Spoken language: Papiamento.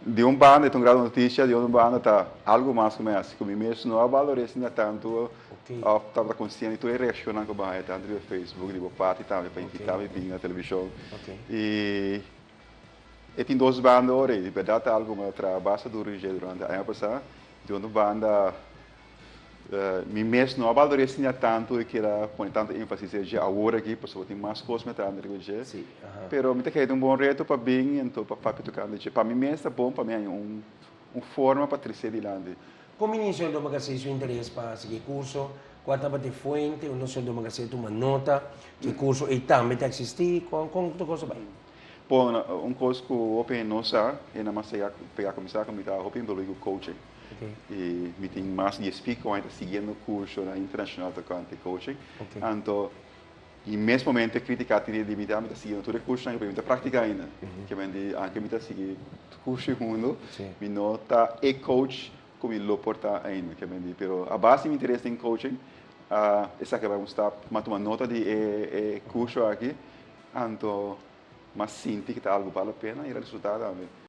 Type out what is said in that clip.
Di un banda ta un gran notisia, di otro banda ta algu mas ku mi hasi ku mi mes no a balor'é asina tantu òf tabata konsiente di tur e reakshonnan ku bo a haña tantu riba Facebook, di bo parti tambe pa invitá mi bin na televishon. I e tin dos banda ora ei, di bèrdat ta algu ku mi a traha basta duru dje durante aña pasá. Di otro banda Mi mes no a balor'é asina tantu i keda pone tantu énfasis e dje awor aki, pasobra tin mas kos mi a traha riba dje. Pero mi ta kere ta un bon reto pa bin anto pa papia tokante dje. Pa mi mes ta bon pa mi haña un un forma pa tres'é dilanti. Kon Ministro Eldo Magasé su interes pa sigui e kurso? Kua tabata e fuente unda Eldo Magasé tuma nota ku e kurso ei tambe ta eksistí? Kon kon tur kos a bai? Bon, un kos ku hopi hende no sa, e na mas pega kuminsá ku mi ta hopi involví ku coaching. I mi tin mas di e speaker aña ta siguiendo cursonan internacional tocante coaching. Anto i mes momento e critica tin di mi ta mi ta siguiendo tur e cursonan pero mi ta practica ainda. Ke men di anke mi ta sigui curso i mundo mi no ta e coach cu mi lo por ta ainda. Ke men di pero a base di mi interes den coaching esaki a bai un stap mi a tuma nota di e curso aki anto mi a sinti cu ta algo bal la pena i a resulta tambe.